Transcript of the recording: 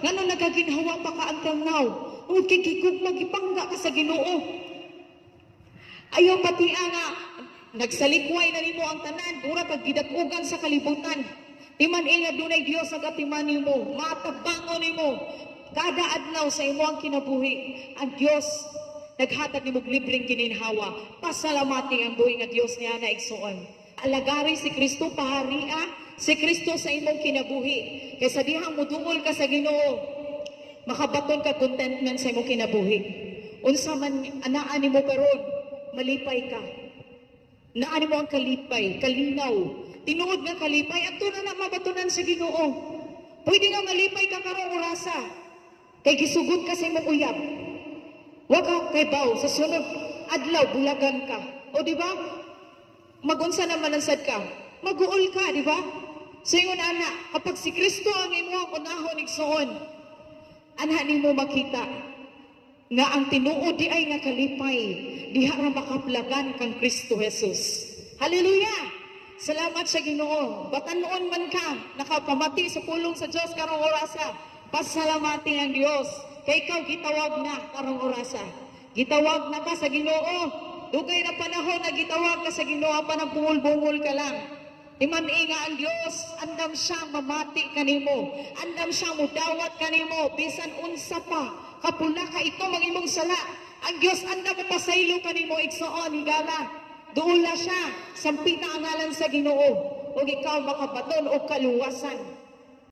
Ngano nagaginhawa pa ka until now? Tungod kay gigugma, gipangga ka sa Ginoo. Ayaw pati nga nagsalikway na nimo ang tanan, mura kag gidakugan sa kalibutan. Timan nga dunay Dios ang atiman nimo, matabangon nimo kada adlaw sa imong kinabuhi. Ang Dios naghatag nimo og libreng gininhawa. Pasalamati ang buhi nga Dios niya na, igsoon. Alagari si Kristo, paharia si Kristo sa imong kinabuhi. Kaysa dihang mudungol ka sa Ginoo, makabaton ka contentment sa imong kinabuhi. Unsa man anaa nimo karon, malipay ka. Naa nimo ang kalipay, kalinaw. Tinuod nga kalipay, adto na na mabatunan sa Ginoo. Pwede nga malipay ka karong orasa. Kay gisugot ka sa imong uyab. Wa ka kaybaw, sa sunod adlaw bulagan ka. O di ba? Magunsa naman ang sad ka? Maguol ka, di ba? So ingon ana, kapag si Kristo ang imong unahon, igsoon, anha nimo makita nga ang tinuod di ay nga kalipay diha ra makaplagan kang Kristo Jesus. Hallelujah! Salamat sa Ginoo. Batanon man ka, nakapamati sa pulong sa Dios karong orasa. Pasalamati ang Dios. Kay ikaw gitawag na karong orasa. Gitawag na ka sa Ginoo. Dugay na panahon na gitawag ka sa Ginoo pa nang bungol-bungol ka lang. Timan nga ang Dios, andam siya mamati kanimo. Andam siya mudawat kanimo bisan unsa pa kapula ka ito mang imong sala. Ang Dios andam mo pasaylo kanimo, igsoon, higala. Duula siya, sampita ang ngalan sa Ginoo ug ikaw makabaton og kaluwasan.